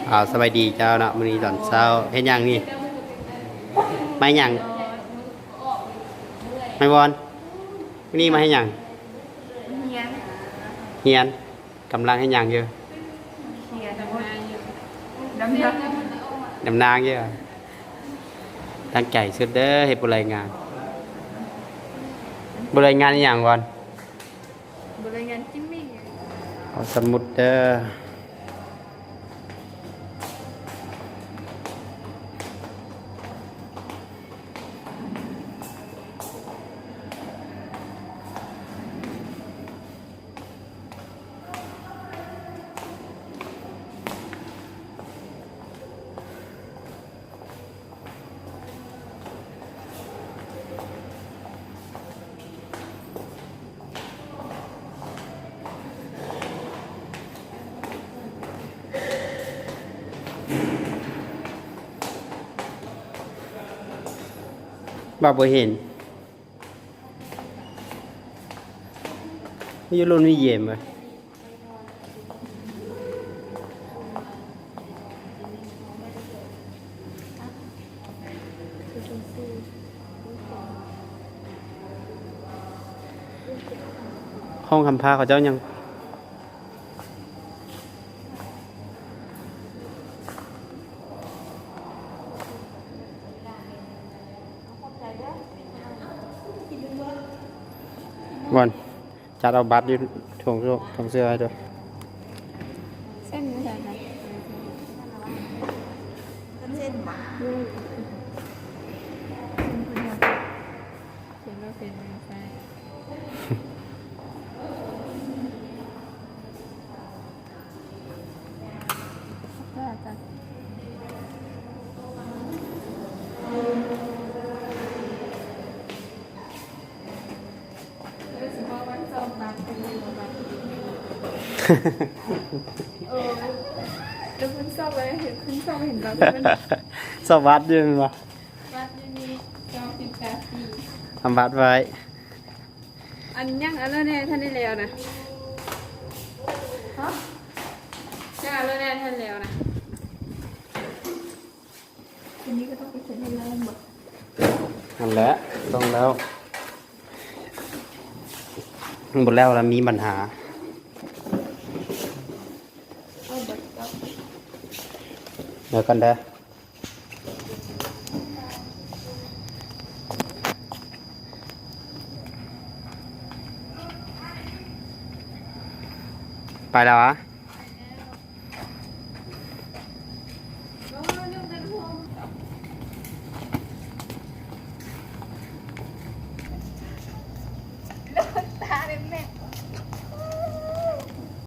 ເອົາ ສະບາຍດີເຈົ້າເນາະ ມື້ນີ້ຕອນເຊົ້າເຮັດຫຍັງນີ້? ມາຫຍັງ? ໄມ້ວອນ ມື້ນີ້ມາເຮັດຫຍັງ? ຮຽນ ຮຽນ ກຳລັງເຮັດຫຍັງຢູ່? ຮຽນ ດຳນາ ດຳນາຢູ່. ຕັ້ງໃຈສຸດເດີ ເຮັດບົດລາຍງານ. ບົດລາຍງານອີ່ຫຍັງວອນ? ບົດລາຍງານກິມມິກ. ເອົາສະໝຸດເດີ. ວ່າບໍ່ເຫັນ. ຢູ່ລົນມີເຢັນເວີຍ. ຫ້ອງຄຳພາເຂົາເຈົ້າຍັງ ວອນ ຈັດເອົາບັດຢູ່ຖົງ ຖົງເສື້ອໃຫ້ດ້ວຍ. ເສັ້ນຢູ່ໃສນະ? ເສັ້ນຫວາ? ເຫັນບໍ່ເປັນໃສ? ເອີ ແຕ່ເພິ່ນຊອບໄວ້ ເຫັນ ເພິ່ນຊອບເຫັນບັດ ເພິ່ນຊອບວັດຢູ່ແມ່ນບໍ່? ວັດຢູ່ນີ້ ຊອບສິບກາປີ ທຳບັດໄວ້. ອັນຍັງອັນລະແດ່ທັນໄດ້ແລ້ວນະ. ຮະ? ຍັງອັນລະແດ່ທັນແລ້ວນະ. ທີນີ້ກໍຕ້ອງໄປເຊັນໃຫ້ແລ້ວແມ່ນບໍ່? ນັ້ນແຫຼະ ຕ້ອງແລ້ວ. ບໍ່ແລ້ວລະມີບັນຫາ. ເອົາບັດກັບ ດຽວກ່ອນເດີ. ໄປແລ້ວຫວາ?